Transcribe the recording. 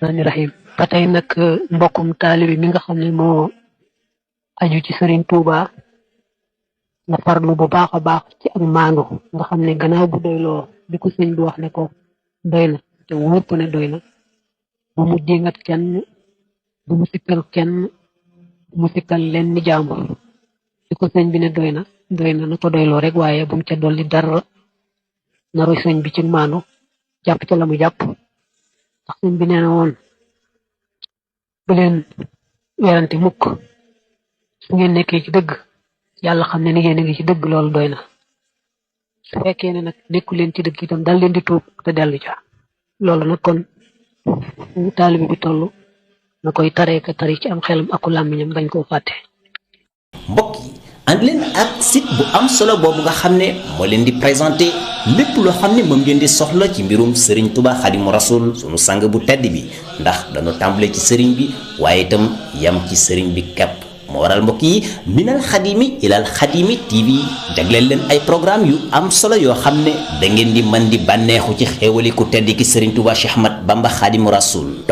rahim ba tey nag mbokkum taalibi mi nga xam ne moo aju ci Sëriñ Tuuba na farlu bu baax a baax ci ak maandu nga xam ne gannaaw bu doyloo bi ko sëñ bi wax ne ko doy na te wóor ko ne doy na bu mu dingat kenn bu mu sikkal kenn bu mu sikkal leen ni jàmbur bi ko sëñ bi ne doy na na ko doyloo rek waaye bu mu ca dolli dara na roy sëñ bi ci maandu jàpp ca la mu jàpp ndax sëñ bi nee na woon bu leen werante mukk su ngeen nekkee ci dëgg yàlla xam ne ni ngeen a ngi ci dëgg loolu doy na su fekkee ne nag nekku leen ci dëgg itam dal leen di tuub te dellu ca loolu nag kon taalibe bi toll na koy taree ka tari ci am xelam aku làmmiñam bañ koo fàtte. mbokk yi ànd leen ak site bu am solo boobu nga xam ne moo leen di présenté lépp loo xam ne moom ngeen di soxla ci mbirum Serigne Touba Xadimu Rasul sunu sang bu tedd bi ndax dañoo tàmbale ci sëriñ bi waaye itam yam ci sëriñ bi kepp moo waral mbokk yi minal xadimi ilal xadimi TV jagleel leen ay programme yu am solo yoo xam ne da ngeen di mën di bànneexu ci xéewali ku tedd ki Serigne Touba Cheikh Ahmad Bamba Xadimu Rasul